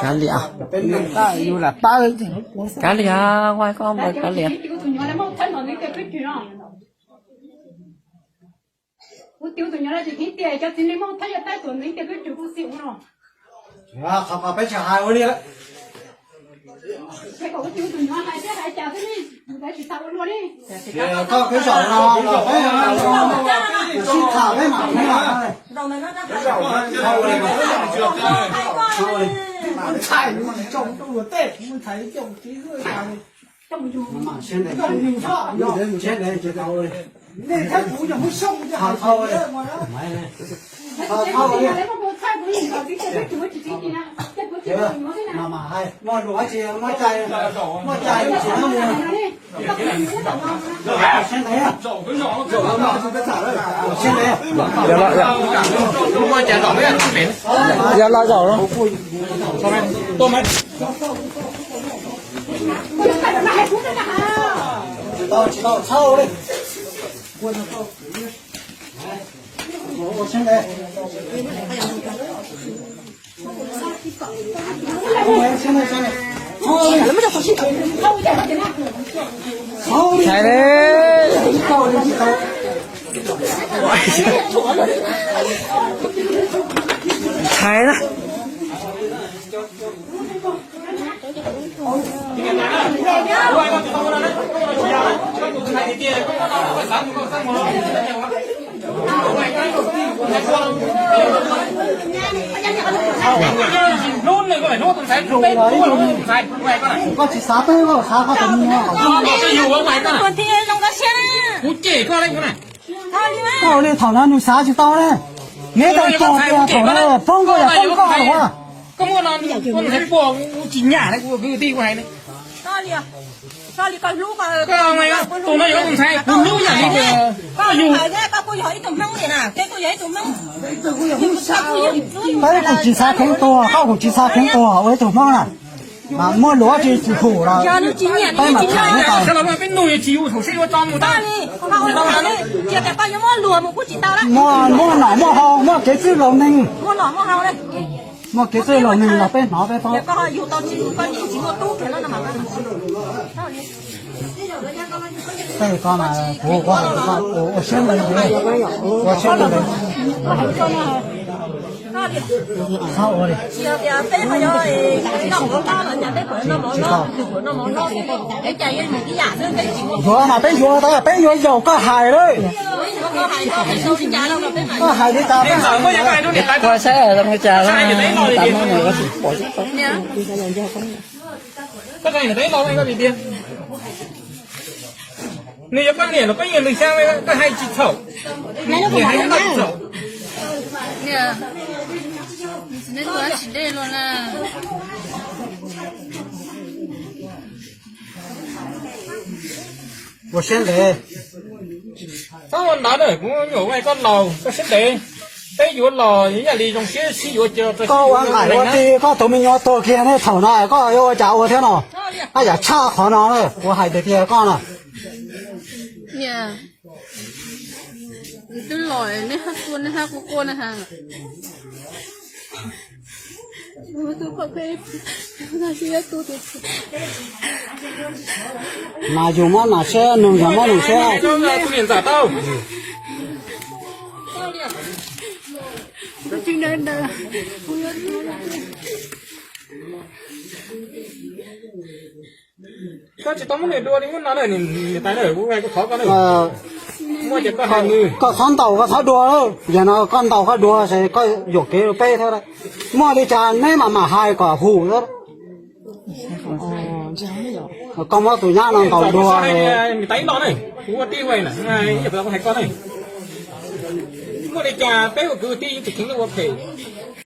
Kav liam, kav liam, ua koj ua kav liam. Kuv tus nyuam no tsis heev tiag, cov txiv neej Hmoob Thaib yog tab tom neev tias peb tsum kuj xim ua no. Qhov mas peb tsis hais ua li. Peb kom kuv tus nyuam hais thiab hais cas xwb li, mus tsis tau ua luaj li. Koj peb zaum no los peb sib tham peb mam li. Ntxhais, mus ntxhais coj ua tej, mus ntxhais coj ua txiv. Yog los zaum no. Ntxhais, ntxhais na. Koj tsis xav peb, koj xav koj tus me nyuam. Koj li thaum no nws xav tsis tau ne. Neb tau tog tias thaum no poob koj yog poob koj los. Peb kuj tsis xav kheev tuag, koj kuj tsis xav kheev tuag ua ib tug Hmoob na. Mas muaj luag tsis tsis hum los peb mam tham nyob tau. Muaj muaj nom muaj haus muaj kev txwj laus neeg, muaj kev txwj laus neeg los peb hnov peb paub. Tej ko mas kuv ua siab ntev, ua siab ntev. Yuav mas peb yuav tas, peb yuav yaum koj hais lawm. Koj hais li cas peb hais. Koj saib zoo li cas, tas muab nws ua tsis pom xwb. Nws yog koj niam los koj yog nws xyaa, koj hais tsis txhaum. Niam, neb ua tsis dej los na. Ua siab ntev. Txhob ua ntawd na, kuv nyuam ua koj laus, koj siab ntev. Peb yuav los yam li zoo siab sib yuav cia. Koj ua nqaim ua ti, koj tus me nyuam tuag kiag ne, thaum no koj yuav ua cas ua thiab no? Ab, yam tshaj qhov no na, kuv hais tiag tiag koj na. Niam, nws twb los, neb hab tua neb hab quaj quaj na has. Mas yus muab nas siab, nws yog muab nws siab. Koj tsis tau muab nws dua li muab no na, niam tais na, kuv hais koj thov koj na. Muaj ces koj hais nws. Koj txhob ntaus koj txhob dua, yog no koj ntaus koj dua ces koj yuam kev rau peb thiab. Muaj li cas neb mam mam hais kom hum xwb. Koj muab tus nyab no ntaus dua. Niam tais ib los na, kuv ua tij ua na, ib yam kuv hais koj na. Muaj li cas peb ua kwv tij yeej tsis kheev ua phem.